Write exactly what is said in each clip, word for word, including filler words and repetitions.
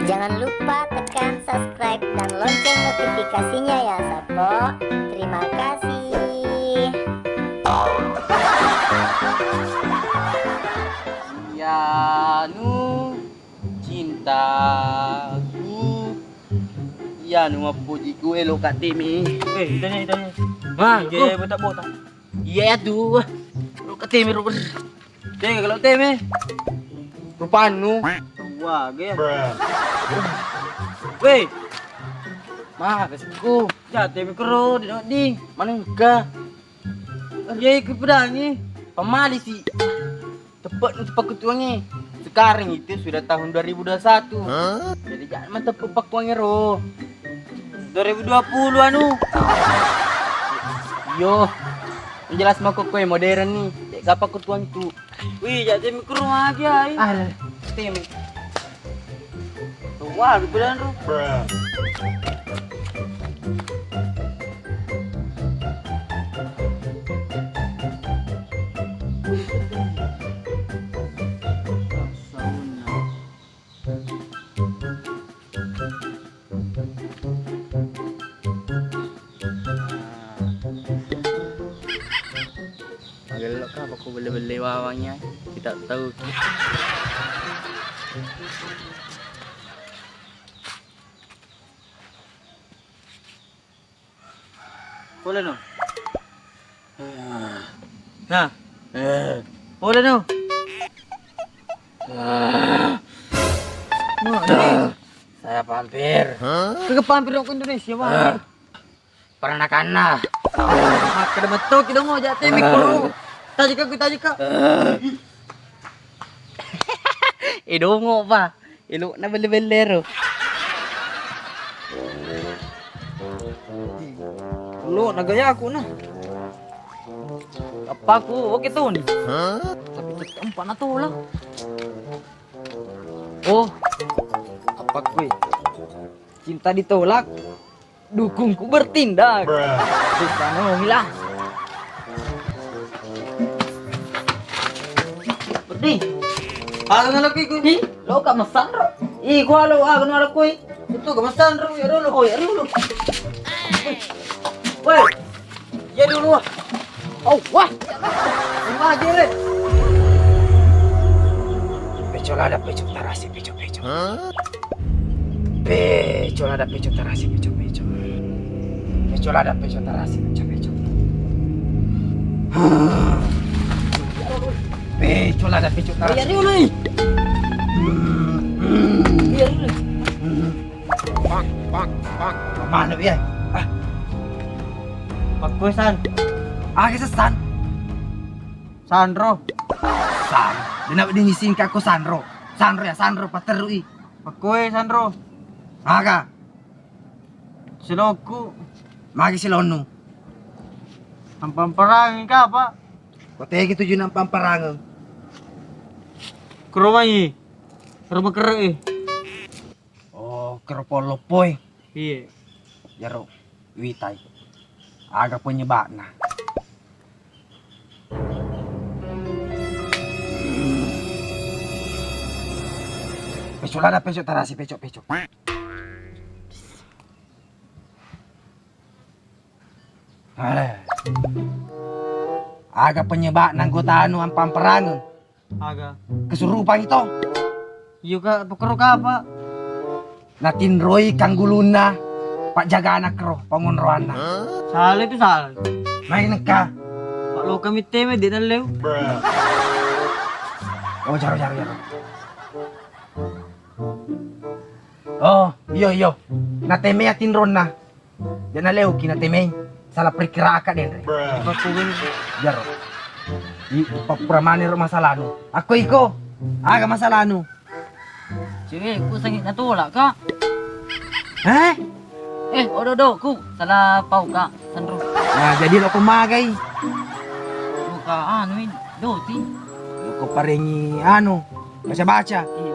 Jangan lupa tekan subscribe dan lonceng notifikasinya ya, Sappo. Terima kasih. Iyanu cintaku, iyanu mappojiku, eloka teme. Eh, itanya, itanya. Wah, oh, botak-botak. Iya, iya tuh. Eloka teme, ro. Teme, kalau teme. Rupannu. Wah, ge. Weh. Mah, kasihku. Ya, teme kero, di, di. Manengka. Iya, ikut pedangi. Pemali sih. Tepat untuk pakutuangi. Sekarang itu sudah tahun dua ribu dua puluh satu. Jadi jangan tepat pakuangi ro. Dua ribu dua puluh anu. Yo. Yang jelas mau kue modern nih. Cek apa kutuan tuh. Wih, jadi mikro aja, ai. Ah, tim. Wah, lu bilang, Bro. Magello ka, apa ku belle-belle bawang ya? Kita tahu. Boleh no. Nah. Eh. Boleh no. Ah. Wah, ini. Saya pampir. Kagak pampir dong ke Indonesia, Bang. Ah. Peranakanna. Makkeda mettoki dongo jate mikro. Tajika ku tajika. Idongo pa. Ilokna belle-belle ro. Lo nagaya aku nah. Appaku oke tuh nih. Tapi tetap empat na tolak. Oh, appaku. Cinta ditolak. Dukungku bertindak. Bisa no milah. Berdi. Aga ngalakui ku? Ih, lo ka masanro. Ih, gua lo aga ngalakui? Itu ka masanro ya dulu. Oh ya dulu. Woi. Ya dulu. Oh, wah. Wah, gere. Peco lada, peco tarasi, peco, peco. Peco lada, peco tarasi, peco, peco. Peco lada, peco tarasi, peco, peco. Peco lada, peco tarasi. Iya, dulu. Iya, dulu. Pang, pang, pang. Mana dia? Ah. Pakkoe san. Ah, kisa san. Sanro. San. Dena wedding isingka ko sanro. Sanro ya, sanro paterui. Pakkoe sanro. Aga. Siloku. Magi silonnu. Ampamparang ka apa? Kotegi tuju nampamparang. Keromai. Rumah kerek eh. Oh, keropok loppoi. Iya. Jaro, witai. Aga penyebabna? Peco lada, peco tarasi, peco, peco. Eh. Aga penyebabna anggota anu ampamparangeng? Aga. Kesurupan itu. Iya, Kak, pekero ka, Pak? Natinroi kanggulunna pajjagana kero pangonroanna. Salah itu salah. Mai nekka. Pak lo kami teme di leu. Oh, jaro, jaro, jaro. Oh, iyo, iyo. Nateme atinronna. Jana leuki natemei, salah perkiraan ka denre. Jaro. I, pappura maneng ro masalahnu. Akko iko, aga masalahnu? Cewekku sangi natolak ka. Eh? Eh, odo-odoku, salah pau ka, sanro. Nah, jadi lo pemagai. Buka anu ini, doti. Lo ko parengi anu, baca-baca. Iya.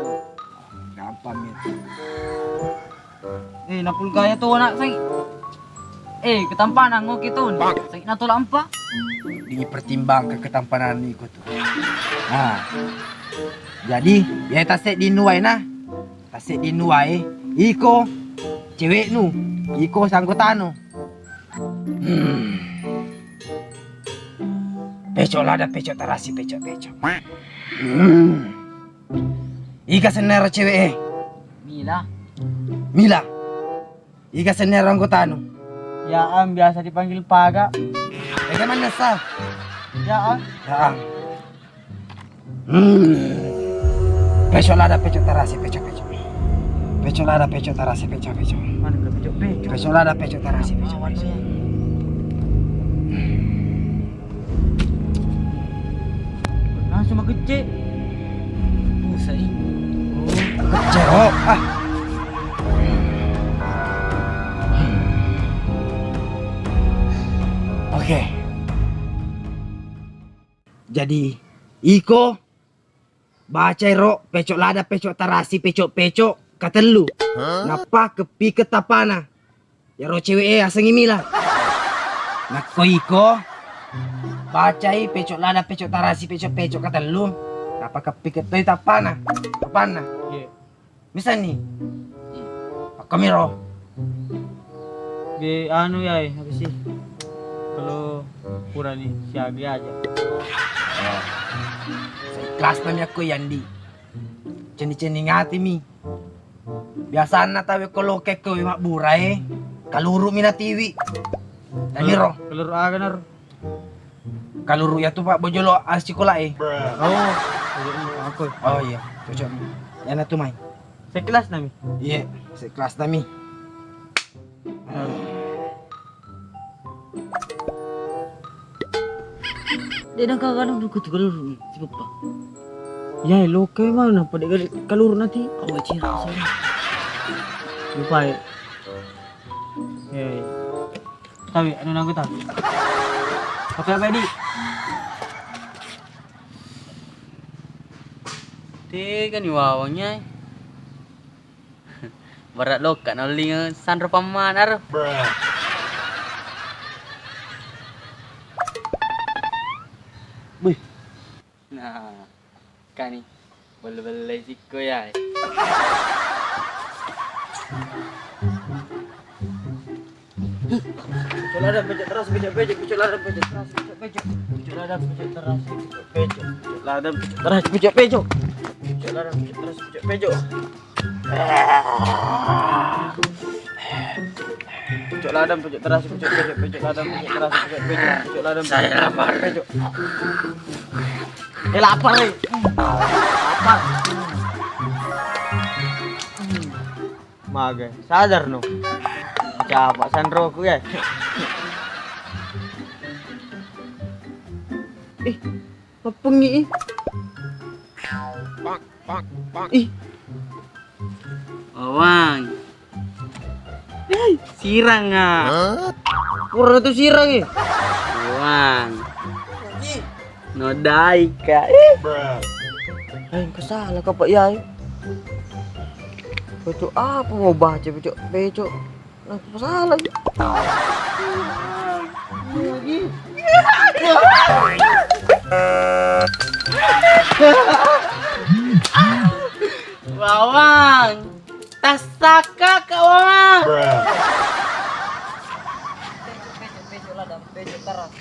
Gampang itu. Eh, napulgaya to anak sai. Eh, ketampanan ngoki to. Sai natolak empa. Dipertimbangkan ketampanan iko tu. Nah. Jadi, ya taseddi nuwai na. Ta Sedding duae, iko ceweknu, iko anggotanu. Hmm. Pecok lada, pecok tarasi, pecok, pecok. Hmm. Iga sennero cewek e? Mila. Mila. Iga sennero anggotanu? Ya, Am, biasa dipanggil Paga. Ega mannessa? Ya, Am. Ya, Am. Hmm. Pecok lada, pecok tarasi, pecok, pecok. Pecok lada, pecok tarasi, pecok, pecok. Mana ke pecok, pecok? Pecok lada, pecok tarasi, pecok, pecok. Langsung makecce. Busa i. Oh, kecce, oh. Ah. Oke. Jadi, iko bacai ro, pecok lada, pecok tarasi, pecok-pecok katellu. Hah? Nappa keppike tappana. Yaro cewek e asengngi Mila. Nakko iko bacai pecok lada, pecok tarasi, pecok-pecok katellu. Nappa keppike toi tappana. Tappana. Iya. Misalni, iya, pakkamiro. Be, anu ya, apa sih? Kalau purani siaga aja. Oh. Seikhlasna mi akko Yandi. Cening-cening ati mi. Biasanna tau ko lokekko mabbura e, kaluru mi natiwi. Daniro. Kaluru aga naro? Kaluru iyatu, Pak, bojolo asikola e. Oh, iya, iya, aku. Oh iya, cocok. Yana tu mai. Sekelas nami. Iya, sekelas nami. De nangka kanu duku tu kaluru ni, si Peppa. Ya, lo ke mana pada kaluru nanti. Oh, cira, sorry. Lupa ya. Ya, ya. Tapi anu nangku tahu. Pakai apa, Di? Tega ni wawangnya. Berat lokka naulling sanro pammana ro. Wih. Nah, kani belle-belle sikko ya. Pecok lada, pecok teras, pecok, pecok, pecok lada, pecok teras, pecok, pecok, pecok lada, pecok teras, pecok, pecok, pecok lada, pecok teras, pecok, pecok, pecok lada, pecok teras, pecok, pecok. Pecok lada, pecok teras, pecok, pecok, pecok lada, pecok teras, pecok, pecok, pecok lada, pecok teras, pecok, pecok. Eh, lapar, eh. Lapar. Maga, sadar no. Capa sanroku ya. Eh, mappengi, eh. Ih. Wawang. Eh, sirang ah. Pura tu sirang, eh. Wawang. Ih. Nodai ka. Eh. Eh, engka salah ka, Pak Yai. Pecok apa mau baca, pecok, pecok. Nah, apa salah? Wawang. Tasaka ka, Wawang. Pecok, pecok, pecok, ladang, pecok, teras.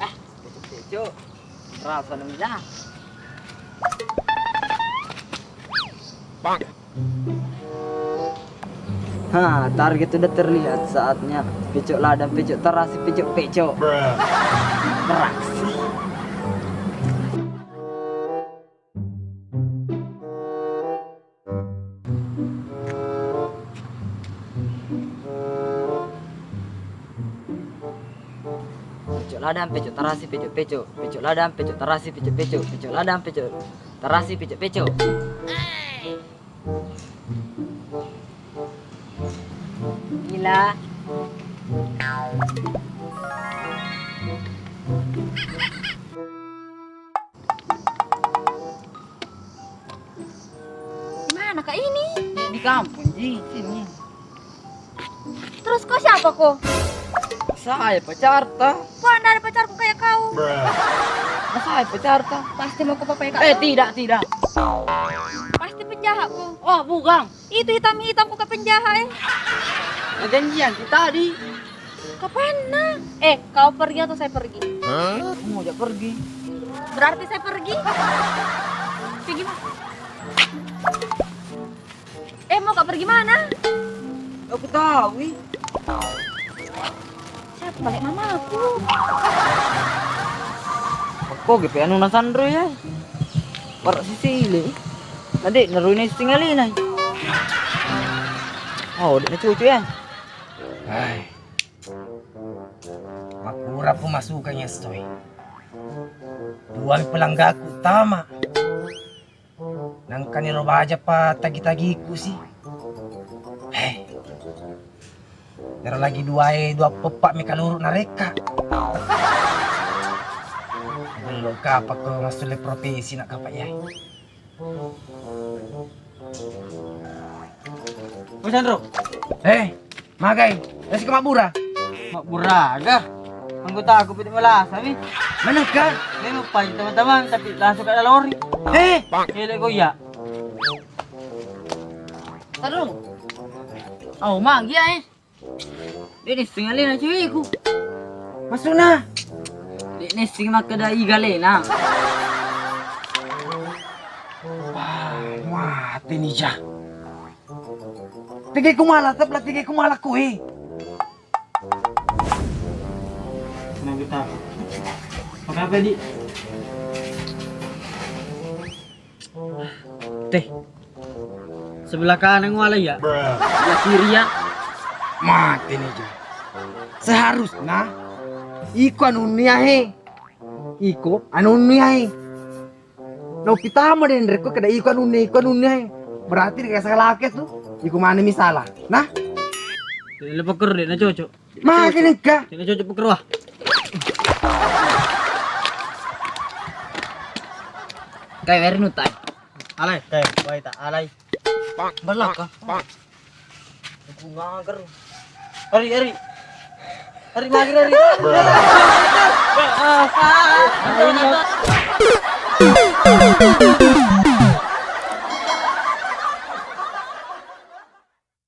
Ah, pecok, pecok. Rasa nang bilang. Ha, target sudah terlihat. Saatnya pecok ladang, pecok terasi, pecok-pecok. Beraksi. Pecok ladang, pecok terasi, pecok-pecok. Pecok ladang, pecok terasi, pecok-pecok. Pecok ladang, pecok terasi, pecok-pecok. Gila. Di mana kak ini? Di kampung ji, sini. Terus kau siapa kau? Saya pacarta. Kau anda ada pacarku kayak kau. Saya pacarta. Pasti mau kau papai kak? Eh, tidak, tidak. Pasti Jahatku. Oh, bugang. Itu hitam-hitam bukan penjahat, eh. Nah, janjian kita tadi. Kapanna? Eh, kau pergi atau saya pergi? Hah? Mau aja pergi. Berarti saya pergi. Pergi mana? Eh, mau kau pergi mana? Aku tahu, ih. Siapa balik mamaku? Makko gepe anu nasanro ya. Warak sisi ile. Nade narui nessing alina. Oh, dek nacucu ya. Hai. Makura pu masukang ya, Soy. Duami pelanggaku tama. Nangkani ro baja pa tagi-tagiku si. Heh. Ero lagi duae dua peppa mi kaluru narekka. Belum kapa ko masuk le profesi nak kapa ya. Wes, Andro. Eh, magai. Nasi ke mabbura. Mabbura aga. Anggota aku pede malasa mi. Mana ka? Memang pai teman-teman tapi langsung ke lori. Eh, ele ko ya. Taruh. Oh, mang iya eh. Dek nessing alena ceweku. Masuna. Dek nessing makkeda iga alena. Wah, mate ni ja. Tege kumala, tabla tege kumala koe. Nah, kita. Apa apa di? Teh. Sebelah kanan wala ya. Sebelah kiri ya. Mate ni ja. Seharusnya iko anunni ahe. Iko anunni ahe. Nau pitama denre ko kada iko anunni, iko anunni ahe. Berarti dikasih laki tu. Iko mana misalah? Nah? Tidak lepas kerja, nak cocok. Magi nengka. Tidak cocok pekerwa. Kai weri nutai. Alai, kai, wai tak alai. Balak kah? Aku ngager. Ari, ari. Ari mager ari.